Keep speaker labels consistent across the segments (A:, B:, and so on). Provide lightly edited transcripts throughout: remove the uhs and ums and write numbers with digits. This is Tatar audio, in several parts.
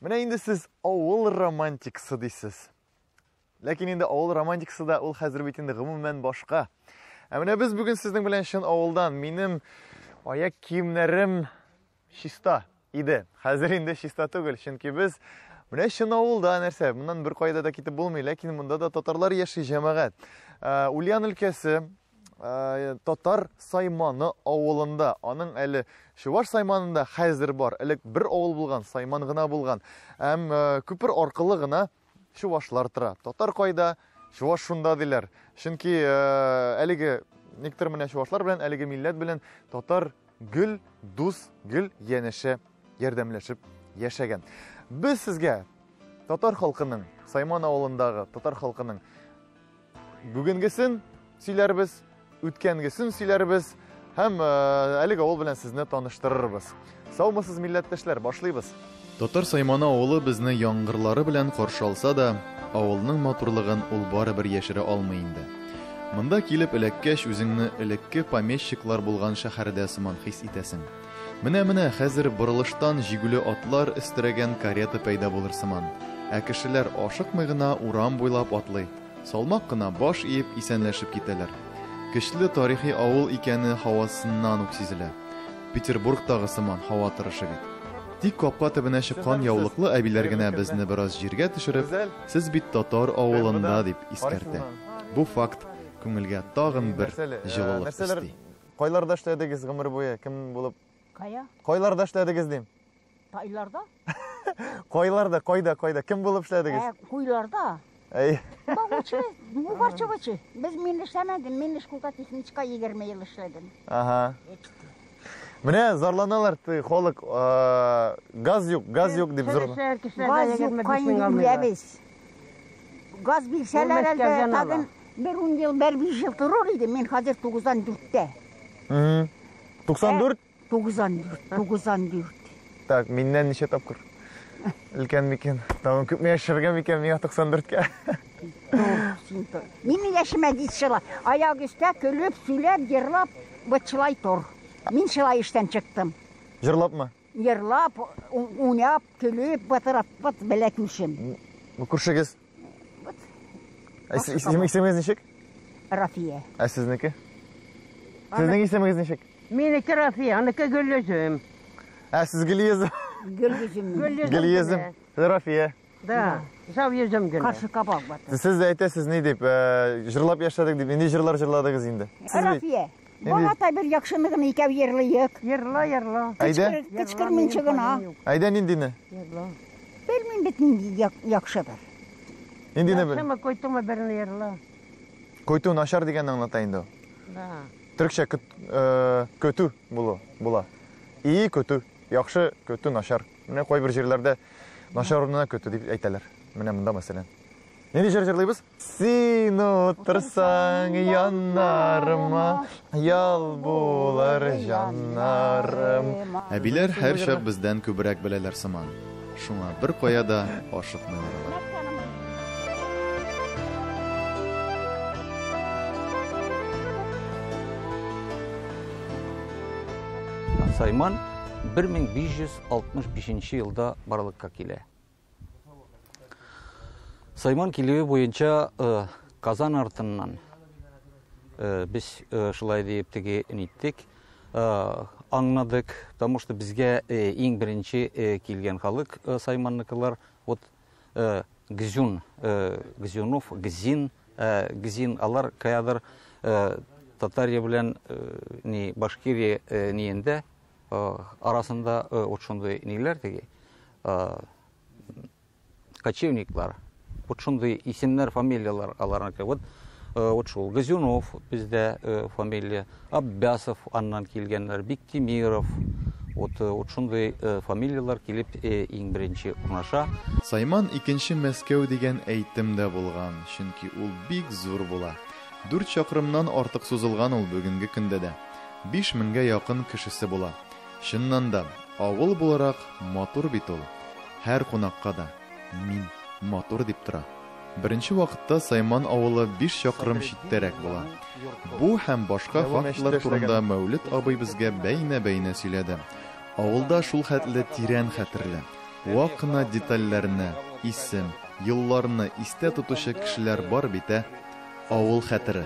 A: Менә инде сез авыл романтикасы дисез. Ләкин инде авыл романтикасы да ул хәзер бит инде гомумән башка. Ә менә без бүген сезнең белән чын авылдан. Минем аяк киемнәрем чиста иде. Хәзер инде чиста түгел, чөнки без менә чын авылда нәрсә, моннан бер кайда да китеп булмый, ләкин монда да татарлар яши, җәмәгать. Э, Ульян өлкәсе э, Татар Сайманы авылында, аның әле Чуваш Сайманында хәзер бар, элек бер авыл булган, Сайман гына булган. Һәм э, күпер аркылы гына чувашлар тора. Татар кайда, чуваш шунда диләр. Чөнки э, әлеге никтер менә чувашлар белән, әлеге милләт белән татар гел дус, гел янәшә ярдәмләшеп яшәгән. Без сезгә татар халкының, Сайман авылындагы татар халкының Бүгенгесен сөйләрбез, үткәнгесен сөйләрбез һәм э, әлеге авыл белән сезне таныштырырбыз. Саумысыз, милләттәшләр, башлыйбыз. Татар Сайманы авылы безне яңгырлары белән каршы алса да, авылның матурлыгын ул барыбер яшерә алмый инде. Монда килеп эләккәч, үзеңне элекке помещиклар булган шәһәрдә сыман хис итәсең. Менә-менә хәзер борылыштан җигүле атлар өстерәгән карета пәйда булыр сыман. Ә кешеләр ашыкмый гына урам буйлап атлый, салмак кына баш иеп исәнләшеп китәләр. Көчле тарихи авыл икәне һавасыннан ук сизелә. Петербургтагы сыман һава торышы бит. Тик капка төбенә чыккан яулыклы әбиләр генә безне бераз җиргә төшереп, сез бит татар авылында дип искәртә. Бу факт күңелгә тагын бер җылылык өсти. Кайларда эшләдегез гомер буе? Кем булып?
B: Кая?
A: Кайларда эшләдегез дим.
B: Тайларда?
A: Кайларда, кайда, кайда? Кем булып эшләдегез?
B: Ә, куйларда.
A: Әй.
B: Багучы, бугарчыбычы. Без мин эшләмәдем, мин школда техничка 20 ел эшләдем.
A: Ага. Менә зарланалар, ты, халык, газ юк, газ юк дип зарлана.
B: Газ юк, кайын үләбез. Газ бирсәләр әлдә, тагын бер ун ел, бер биш ел торыр иде. Мин хәзер 94-тә.
A: 94?
B: 94, 94.
A: Так, миннән ничә тапкыр өлкән микән? Тагын күпме яшәргә микән миңа 94-кә?
B: Минем яшемә дит шулай. Аяк өстә көлеп, сөйләп, җырлап, вот шулай тор. Мин шулай эштән чыктым.
A: Җырлапмы?
B: Җырлап, уйнап, көлеп, батырап, вот белә күршем.
A: Бу күршегез?
B: Вот.
A: Ә исемегез ничек?
B: Рафия.
A: Ә сезнеке? Сезнең исемегез ничек?
C: Минеке Рафия, аныкы Гөлйөзем.
A: Ә сез Гөлйөзем?
B: Гөлйөзем.
A: Гөлйөзем. Рафия.
C: Да, сау йөзем генә.
B: Каршы кабак батыр.
A: Сез әйтәсез ни дип, э, җырлап яшәдек дип, нинди җырлар җырладыгыз инде?
B: Рафия, бала та бер яхшыны гына икәү җырлыйк.
C: Йырла, йырла.
A: Әйдә.
B: Кычкырмыйча гына.
A: Әйдә ниндине?
C: Йырла.
B: Белмим бит нинди яхшыдыр.
A: Ниндине бел?
C: Яхшымы, койтымы берне йырла.
A: Койту начар дигәнне аңлата инде ул.
C: Да.
A: Төркчә э, көтү булу була. И көтү, яхшы, көтү начар. Менә кайбер җирләрдә начар урынына көтү дип әйтәләр. Менә монда мәсәлән. Нинди җыр җырлыйбыз? Син утырсаң яннарыма, ял булыр җаннарым.
D: Әбиләр һәрчак бездән күбрәк беләләр сыман. Шуңа беркая да ашыкмыйлар алар.
E: Сайман 1565 елда барлыкка килә. Сайман килүе буенча э, Казан артыннан э, без э, шулай диеп теге ниттек, аңладык, потому что безгә иң беренче килгән халык Сайманныкылар, вот Гзюн, Гзюнов, Гзин, Гзин, алар каядыр Татария белән ни Башкирия ниендә арасында вот шундый ниләр теге кочевниклар. Вот шундый исемнәр, фамилияләр аларныкы. Вот вот шул Газюнов бездә фамилия, Аббясов аннан килгәннәр, Биктимиров. Вот, вот шундый фамилияләр килеп иң беренче урнаша.
D: Сайман икенче Мәскәү дигән әйтем дә булган, чөнки ул бик зур була. Дүрт чакрымнан артык сузылган ул бүгенге көндә дә. 5000гә якын кешесе була. Чыннан да, авыл буларак матур бит ул. Һәр кунакка да, Мин матур дип тора. Беренче вакытта Сайман авылы биш чакрым читтәрәк була. Бу һәм башка фактлар турында Мәүлет абый безгә бәйнә-бәйнә сөйләде. Авылда шул хәтле тирән хәтерле. Вак кына детальләрне, исем, елларны истә тотучы кешеләр бар бит, ә? Авыл хәтере.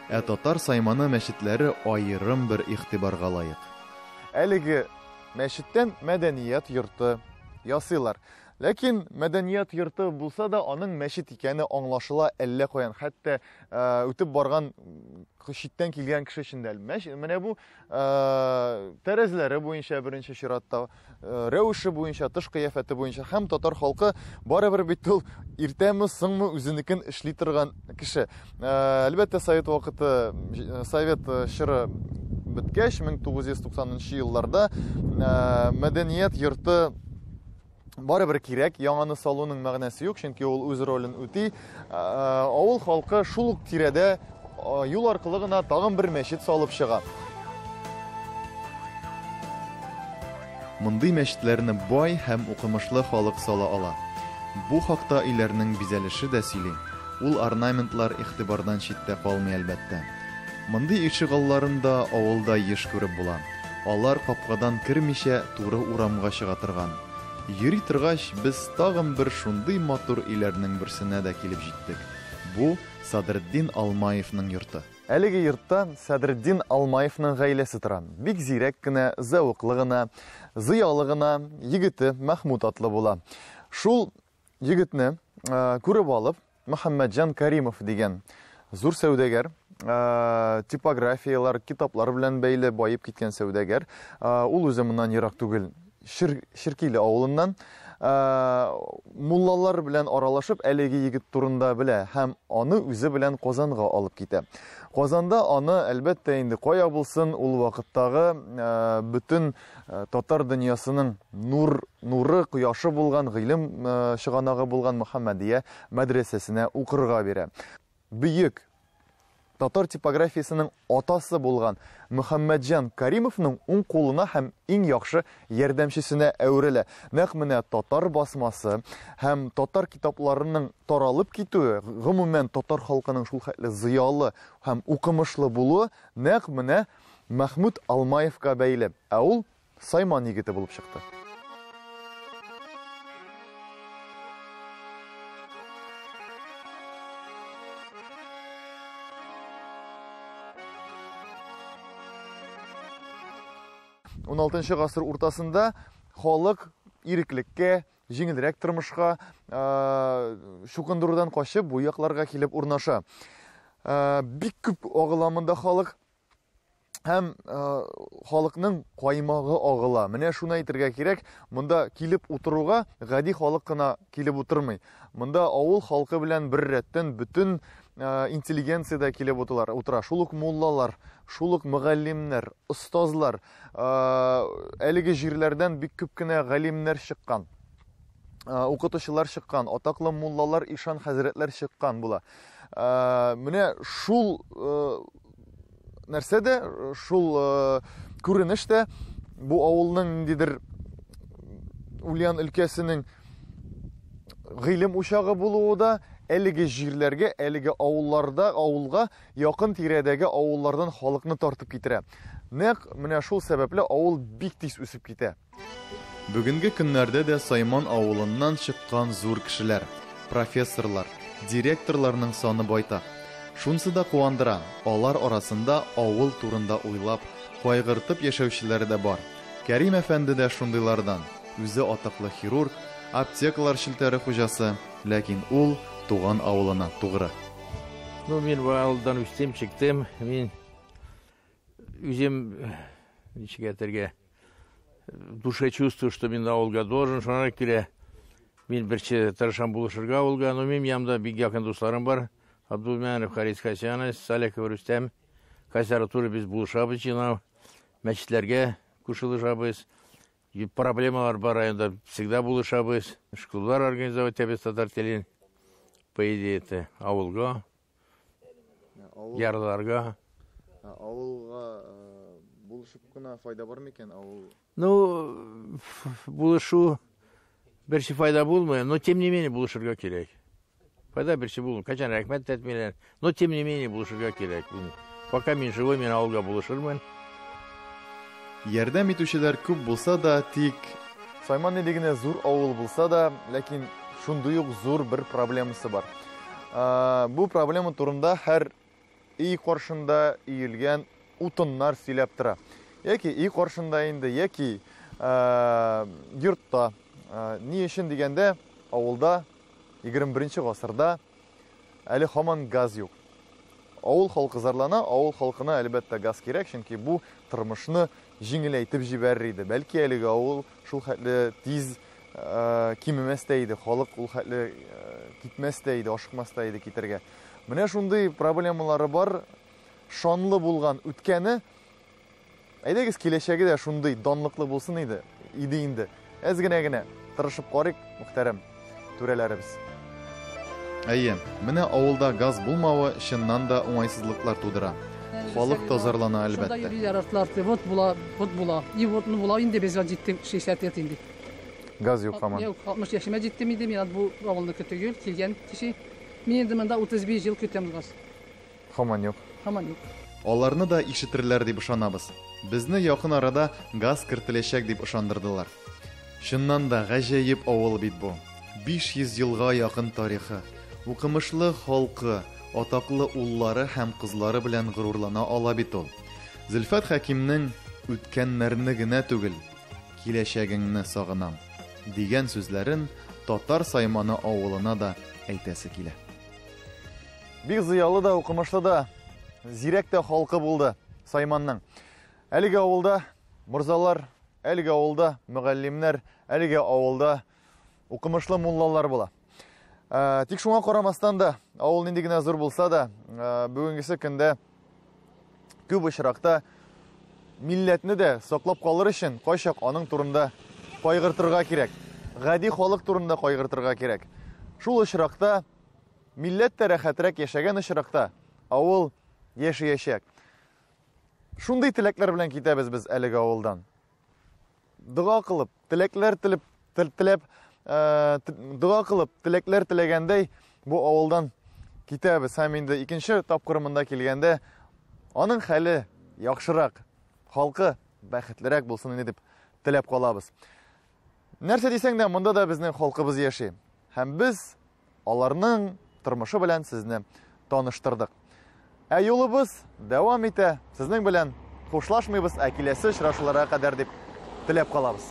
D: Ә Татар Сайманы мәчетләре аерым бер игътибарга лаек.
A: Әлеге мәчеттән мәдәният йорты ясыйлар. Ләкин мәдәният йорты булса да, аның мәчет икәне аңлашыла әллә каян. Хәтта үтеп барган читтән килгән кеше өчен дә. Менә бу тәрәзәләре буенча беренче чиратта, рәвеше буенча, тыш кыяфәте буенча һәм татар халкы барыбер бит ул иртәме, соңмы үзенекен эшли торган кеше. Әлбәттә, совет вакыты, совет чоры беткәч, 1990 елларда мәдәният йорты барыбер кирәк, яңаны салуның мәгънәсе юк, чөнки ул үз ролен үти. Авыл халкы шул ук тирәдә юл аркылы гына тагын бер мәчет салып чыга.
D: Мондый мәчетләрне бай һәм укымышлы халык сала ала. Бу хакта өйләрнең бизәлеше дә сөйли. Ул орнаментлар игътибардан читтә калмый, әлбәттә. Мондый ишегалларын да авылда еш күреп була. Алар капкадан кермичә туры урамга чыга торган. Йөри торгач, без тагын бер шундый матур өйләрнең берсенә дә килеп җиттек. Бу Садретдин Алмаевның йорты.
A: Әлеге йортта Садретдин Алмаевның гаиләсе тора. Бик зирәк кенә, зәвыклы гына, зыялы гына егете Мәхмүт атлы була. Шул егетне күреп алып, Мөхәммәтҗан Каримов дигән зур сәүдәгәр, типографияләр, китаплар белән бәйле баеп киткән сәүдәгәр, ул үзе моннан ерак түгел, Ширкиле авылыннан, муллалар белән аралашып, әлеге егет турында белә һәм аны үзе белән Казанга алып китә. Казанда аны, әлбәттә инде, кая булсын, ул вакыттагы бөтен татар дөньясының нур, нуры, кояшы булган, гыйлем чыганагы булган Мөхәммәдия мәдрәсәсенә укырга бирә. Бөек татар типографиясенең атасы булган Мөхәммәтҗан Каримовның уң кулына һәм иң яхшы ярдәмчесенә әверелә. Нәкъ менә татар басмасы һәм татар китапларының таралып китүе, гомумән татар халкының шул хәтле зыялы һәм укымышлы булуы нәкъ менә Мәхмүт Алмаевка бәйле. Ә ул Сайман егете булып чыкты. Ун алтынчы гасыр уртасында халык иреклеккә, җиңелрәк тормышка, чукындырудан качып, бу якларга килеп урнаша. Бик күп агыла монда халык. Һәм халыкның каймагы агыла. Менә шуны әйтергә кирәк, монда килеп утыруга гади халык кына килеп утырмый. Монда авыл халкы белән бер рәттән бөтен интеллигенция дә килеп утыра. Шул ук муллалар, шул ук мөгаллимнәр, остазлар, әлеге җирләрдән бик күп кенә галимнәр чыккан, укытучылар чыккан, атаклы муллалар, ишан хәзрәтләр чыккан була. Менә шул нәрсә дә, шул күренеш тә бу авылның ниндидер Ульян өлкәсенең гыйлем учагы булуы да әлеге җирләргә, әлеге авылларда, авылга якын тирәдәге авыллардан халыкны тартып китерә. Нәкъ менә шул сәбәпле авыл бик тиз үсеп китә.
D: Бүгенге көннәрдә дә Сайман авылыннан чыккан зур кешеләр, профессорлар, директорларның саны байтак. Шунсы да куандыра, алар арасында авыл турында уйлап, кайгыртып яшәүчеләр дә бар. Кәрим әфәнде дә шундыйлардан. Үзе атаклы хирург, аптекалар челтәре хуҗасы, ләкин ул туган авылына тугры.
F: Мин бу авылдан үстем, чыктым. Мин үзем ничек әйтергә, в душе чувствую, что мин авылга должен, шуңа күрә мин берче тырышам булышырга авылга, но мин янымда бик якын дусларым бар. Абдулмәнов Харис Хасянович, Салихов Рөстәм, Кайсары туры без булышабыз җыйнау, мәчетләргә кушылышабыз. Проблемалар бар районда, всегда булышабыз. Школалар организовать итәбез татар телен. По идее, это авылга, ярларга.
A: Авылга булышып кына файда бар микән авыл?
F: Булышу берче файда булмый, но тем не менее булышырга кирәк. Файда берче булмый, качан рәхмәт тә әйтмиләр, но тем не менее булышырга кирәк. Пока мин живой, мин авылга булышырмын.
D: Ярдәм итүчеләр күп булса да, тик
A: Сайман нинди генә зур авыл булса да, ләкин шундый ук зур бер проблемасы бар. Бу проблема турында һәр өй каршында өелгән утыннар сөйләп тора. Яки өй каршында инде, яки йортта. Ни өчен дигәндә, авылда 21 гасырда әле һаман газ юк. Авыл халкы зарлана, авыл халкына әлбәттә газ кирәк, чөнки бу тормышны җиңеләйтеп җибәрер иде. Бәлки әлеге авыл шул хәтле тиз кимемәс тә иде, халык ул хәтле китмәс тә иде, ашыкмас та иде китәргә. Менә шундый проблемалары бар. Шанлы булган үткәне, әйдәгез, киләчәге дә шундый данлыклы булсын иде, иде инде. Әз генә генә тырышып карыйк, мөхтәрәм түрәләребез.
D: Әйе, менә авылда газ булмавы чыннан да уңайсызлыклар тудыра. Халык та зарлана,
G: Шунда
D: әлбәттә.
G: йөриләр артлар, вот була, вот була. И вот ну була инде безгә җитте 60 лет инде.
A: Газ юк һаман.
G: Юк, 60 яшемә җиттем инде, мин бу авылныкы түгел, килгән кеше. Мин инде монда 35 ел көтәм газ.
A: Һаман юк.
G: Һаман юк.
D: Аларны да ишетерләр дип ышанабыз. Безне якын арада газ кертеләчәк дип ышандырдылар. Чыннан да гаҗәеп авыл бит бу. 500 елга якын тарихы, укымышлы халкы, атаклы уллары һәм кызлары белән горурлана ала бит ул. Зөлфәт Хәкимнең үткәннәрне генә түгел, киләчәгеңне сагынам дигән сүзләрен Татар Сайманы авылына да әйтәсе килә.
A: Бик зыялы да, укымышлы да, зирәк тә халкы булды Сайманның. Әлеге авылда морзалар, әлеге авылда мөгаллимнәр, әлеге авылда укымышлы муллалар була. Тик шуңа карамастан да, авыл нинди генә зур булса да, бүгенгесе көндә күп очракта милләтне дә саклап калыр өчен кайчак аның турында кайгыртырга кирәк. Гади халык турында кайгыртырга кирәк. Шул очракта милләт тә рәхәтрәк яшәгән очракта авыл яшәячәк. Шундый теләкләр белән китәбез без әлеге авылдан. Дога кылып, теләкләр телеп, теләп, дога кылып, теләкләр теләгәндәй бу авылдан китәбез. Һәм инде икенче тапкыр монда килгәндә аның хәле яхшырак, халкы бәхетлерәк булсын инде дип теләп калабыз. Нәрсә дисәң дә, монда да безнең халкыбыз яши. Һәм без аларның тормышы белән сезне таныштырдык. Ә юлыбыз дәвам итә. Сезнең белән хушлашмыйбыз, ә киләсе очрашуларга кадәр дип теләп калабыз.